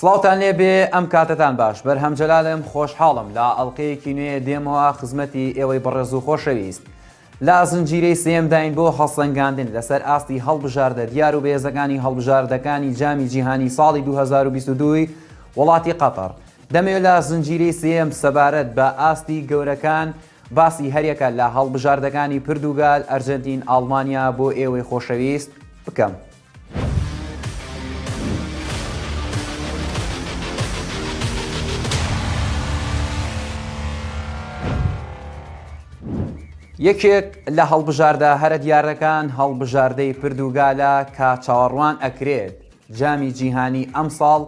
سڵاوتان لێبێ ئەم کاتەتان باش بەرهەم جەلالم خۆشحاڵم لە ئەڵلقەیەکی نوێ دێمەوە خزمەتی ئێوەی بەڕێز و خۆشەویست لە زنجیرەی سێیەمداین بۆ هەڵسەنگاندن لەسەر ئاستی هەڵبژاردە دیار و بەهێزەکانی هەڵبژاردەکانی جامی جیهانی ساڵی 2022 وڵاتی قەتەر. دەمەوێت لە زنجیرەی سێیەم سەبارەت بە ئاستی گەورەکان باسی هەریەکە لە هەڵبژاردەکانی پردوگال، ئەرجەنتین، ئاڵمانیا بۆ ئێوەی خۆشەویست بکەم. یەکێک لە هەڵبژاردە هەرە دیارەکان هەڵبژاردەی پردوگالە کە چاوەڕوان ئەکرێت جامی جیهانی ئەمساڵ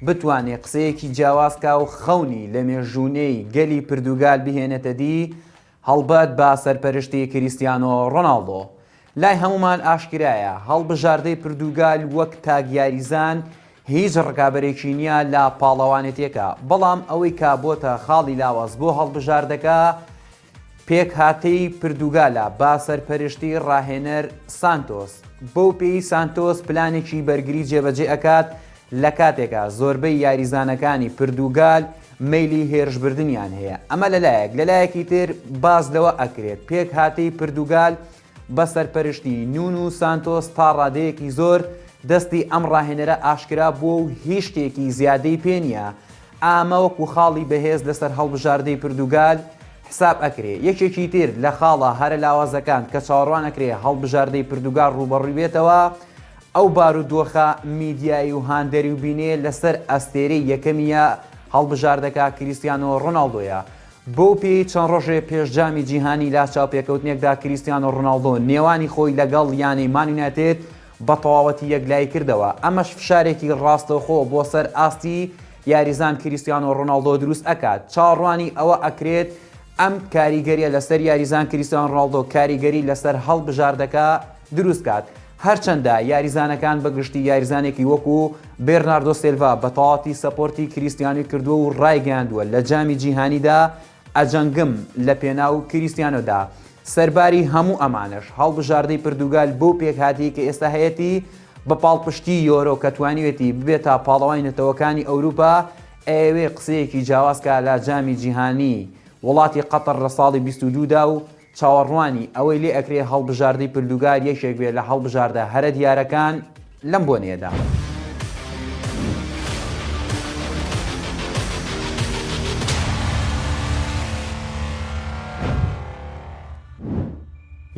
بتوانێ قسەیەکی جیاواز کا و خەونی لە مێژوونەی گەلی پردوگال بهێنێتە دی هەڵبەت بە سەرپەرشتی کریستیانۆ ڕۆناڵدۆ. لای هەموومان ئاشکرایە هەڵبژاردەی پردوگال وەک تاک یاریزان هیچ ڕکابەرێکی نییە لە پاڵەوانێتیەکە، بەڵام ئەوەی کە بۆتە خاڵی لاواز بۆ هەڵبژاردەکە پێکهاتەی پردوگالە بە سەرپەرشتی ڕاهێنەر سانتۆس. بەو پێی سانتۆس پلانێکی بەرگری جێبەجێ ئەکات لە کاتێکا زۆربەی یاریزانەکانی پردوگال مەیلی هێرشبردنیان هەیە، ئەمە لەلایەک، لەلایەکی تر باس لەوە ئەکرێت پێکهاتەی پردوگال بە سەرپەرشتی نونو سانتۆس تا ڕادەیەکی زۆر دەستی ئەم ڕاهێنەرە ئاشکرا بووە و هیچ شتێکی زیادەی پێ نییە، ئامە وەکو خاڵی بەهێز لەسەر هەڵبژاردەی پردوگال حساب ئەکرێ، یەکێکی تر لە خاڵە هەرە لاوازەکان کە چاوەڕوان ئەکرێ هەڵبژاردەی پردوگال ڕووبەڕووی بێتەوە ئەو بارودۆخە میدیایی و هاندەری و بینەیە لەسەر ئەستێرەی یەکەمی هەڵبژاردەکە کریستیانۆ ڕۆناڵدۆیە. بەو پێیەی چەند ڕۆژێ پێش جامی جیهانی لە چاوپێکەوتنێکدا کریستیانۆ ڕۆناڵدۆ نێوانی خۆی لەگەڵ یانەی مان یونایتد بە تەواوەتی یەکلایی کردەوە، ئەمەش فشارێکی ڕاستەوخۆ بۆ سەر ئاستی یاریزان کریستیانۆ ڕۆناڵدۆ دروست ئەکات، چاوەڕوانی ئەوە ئەکرێت ئەم کاریگەریە لەسەر یاریزان کریستیانۆ ڕۆناڵدۆ کاریگەری لەسەر هەڵبژاردەکە دروست کات. هەرچەندە یاریزانەکان بە گشتی یاریزانێکی وەکو بێرناردۆ سێلڤا بە تەواوەتی support ی کریستیانۆی کردووە و ڕایگەیاندووە لە جامی جیهانیدا ئەجەنگم لە پێناو کریستیانۆدا. سەرباری هەموو ئەمانەش هەڵبژاردەی پردوگال بەو پێکهاتەی کە ئێستا هەیەتی بە پاڵپشتی یۆرۆ کە توانیوێتی ببێتە پاڵەوانی نەتەوەکانی ئەوروپا ئەیەوێ قسەیەکی جیاواز کا لە جامی جیهانی وڵاتی قەتەر لە ساڵی 22 دا و چاوەڕوانی ئەوەی لێ ئەکرێ هەڵبژاردەی پردوگال یەکێک بێ لە هەڵبژاردە هەرە دیارەکان لەم بۆنەیەدا.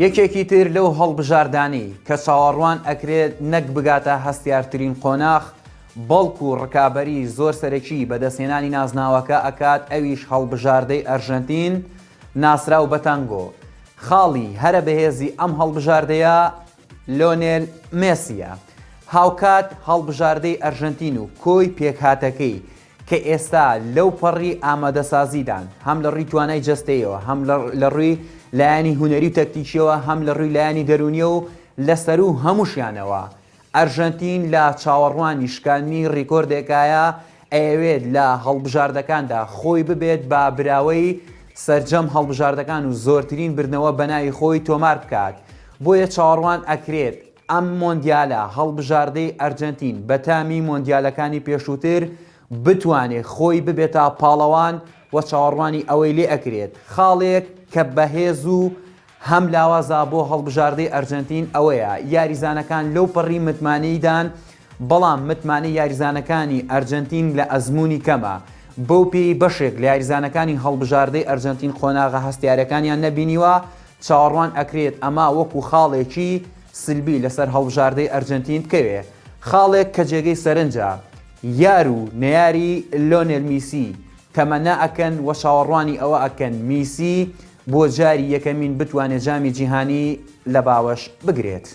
یەکێکی تر لەو هەڵبژاردانەی کە چاوەڕوان ئەکرێت نەک بگاتە هەستیارترین قۆناخ بەڵکو ڕکابەری زۆر سەرەکی بەدەستهێنانی نازناوەکە ئەکات ئەویش هەڵبژاردەی ئەرژەنتین ناسراو بە تانگۆ، خاڵی هەرە بەهێزی ئەم هەڵبژاردەیە لۆنێل مێسییە. هاوکات هەڵبژاردەی ئەرژەنتین و کۆی پێکهاتەکەی کە ئێستا لەو پەڕی ئامادەسازیدان، هەم لە ڕووی توانای جەستەیەوە، هەم لە ڕووی لایەنی هونەری و تەکتیکییەوە، هەم لە ڕووی لایەنی دەروونییەوە و لە سەروو هەمووشیانەوە ئەرژەنتین لە چاوەڕوانی شکاندنی ڕیکۆردێکایە، ئەیەوێت لە هەڵبژاردەکاندا خۆی ببێت بە براوەی سەرجەم هەڵبژاردەکان و زۆرترین بردنەوە بەناوی خۆی تۆمار بکات، بۆیە چاوەڕوان ئەکرێت ئەم مۆندیالە هەڵبژاردەی ئەرجەنتین بە تامی مۆندیالەکانی پێشووتر بتوانێت خۆی ببێتە پاڵەوان و چاوەڕوانی ئەوەی لێ ئەکرێت خاڵێک کە بەهێز و هەم لاوازە بۆ هەڵبژاردەی ئەرجەنتین ئەوەیە یاریزانەکان لەو پەڕی متمانەیدان، بەڵام متمانەی یاریزانەکانی ئەرجەنتین لە ئەزموونی کەمە، بەو پێی بەشێک لە یاریزانەکانی هەڵبژاردەی ئەرجەنتین قۆناغە هەستیارەکانیان نەبینیوە، چاوەڕوان ئەکرێت ئەمە وەکو خاڵێکی سلبی لەسەر هەڵبژاردەی ئەرجەنتین بکەوێ. خاڵێک کە جێگەی سەرنجە، یار و نەیاری لۆنێل میسی تەمەنا ئەکەن و چاوەڕوانی ئەوە ئەکەن میسی بۆ جاری یەکەمین بتوانێت جامی جیهانی لە باوەش بگرێت.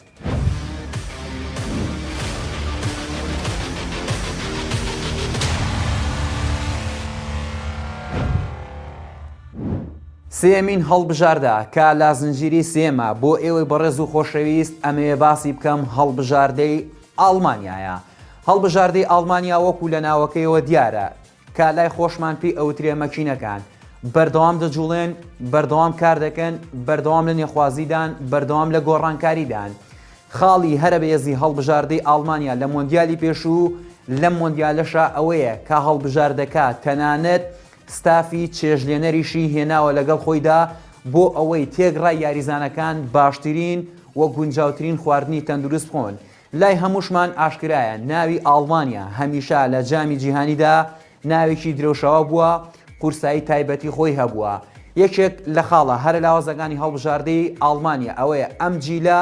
سێیەمین هەڵبژاردە کە لە زنجیرەی سێیەمە بۆ ئێوەی بەڕێز و خۆشەویست ئەمەوێ باسی بکەم هەڵبژاردەی ئاڵمانیایە. هەڵبژاردەی ئاڵمانیا وەکو لە ناوەکەیەوە دیارە کە لای خۆشمان پێی ئەوترێ مەکینەکان بەردەوام دەجوڵێن، بەردەوام کار دەکەن، بەردەوام لە نوێخوازیدان، بەردەوام لە گۆڕانکاریدان. خاڵی هەرە بەهێزی هەڵبژاردەی ئاڵمانیا لە مۆندیالی پێشوو. لەم مۆندیالەشا ئەوەیە کە هەڵبژاردەکە تەنانەت ستافی چێژلێنەریشی هێناوە لەگەڵ خۆیدا بۆ ئەوەی تێکڕای یاریزانەکان باشترین و گونجاوترین خواردنی تەندروست بخۆن. لای هەمووشمان ئاشکرایە ناوی ئاڵمانیا هەمیشە لە جامی جیهانیدا ناوێکی درەوشاوە بووە، قورسایی تایبەتی خۆی هەبووە. یەکێک لە خاڵە هەرە لاوازەکانی هەڵبژاردەی ئاڵمانیا ئەوەیە ئەم جیلە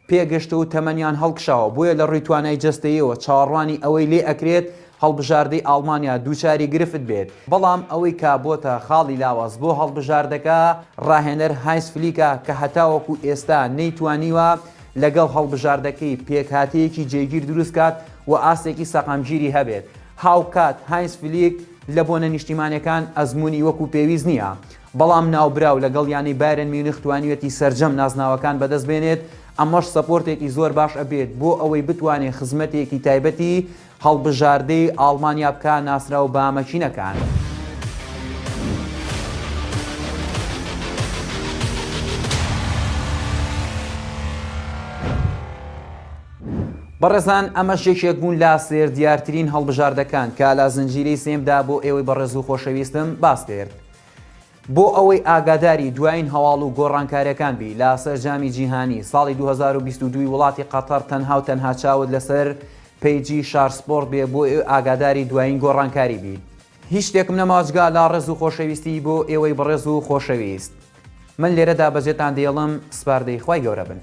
پێگەشتە و تەمەنیان هەڵکشاوە، بۆیە لە ڕووی توانای جەستەییەوە چاوەڕوانی ئەوەی لێ ئەکرێت هەڵبژاردەی ئاڵمانیا دووچاری گرفت بێت، بەڵام ئەوەی کە بۆتە خاڵی لاواز بۆ هەڵبژاردەکە ڕاهێنەر هاینس فلیکە کە هەتاوەکو ئێستا نەیتوانیوە لەگەڵ هەڵبژاردەکەی پێکهاتەیەکی جێگیر دروستکات و ئاستێکی سەقامگیری هەبێت. هاوکات هاینس فلیک لە بۆنە نیشتیمانیەکان ئەزموونی وەکو پێویست نییە، بەڵام ناوبراو لەگەڵ یانەی بایرن میونخ توانیویەتی سەرجەم نازناوەکان بەدەست بێنێت، ئەمەش support ێکی زۆر باش ئەبێت بۆ ئەوەی بتوانێت خزمەتێکی تایبەتی هەڵبژاردەی ئاڵمانیا بکا ناسراو بە مەکینەکان. بەڕێزان ئەمەش یەکێک بوون لە سێر دیارترین هەڵبژاردەکان کە لە زنجیرەی سێمدا بۆ ئێوەی بەڕێز و خۆشەویستم باس کرد. بۆ ئەوەی ئاگاداری دوایین هەواڵ و گۆڕانکاریەکان بی لە سەر جامی جیهانی ساڵی 2022 وڵاتی قەتەر تەنها و تەنها چاوت لەسەر page ی شار سپۆرت بێ بۆ ئاگاداری دوایین گۆڕانکاری بیت. هیچ شتێکم نەماوە جگە لە ڕێز و خۆشەویستی بۆ ئێوەی بەڕێز و خۆشەویست. من لێرەدا بەجێتان دێڵم سپاردەی خوای گەورە بن.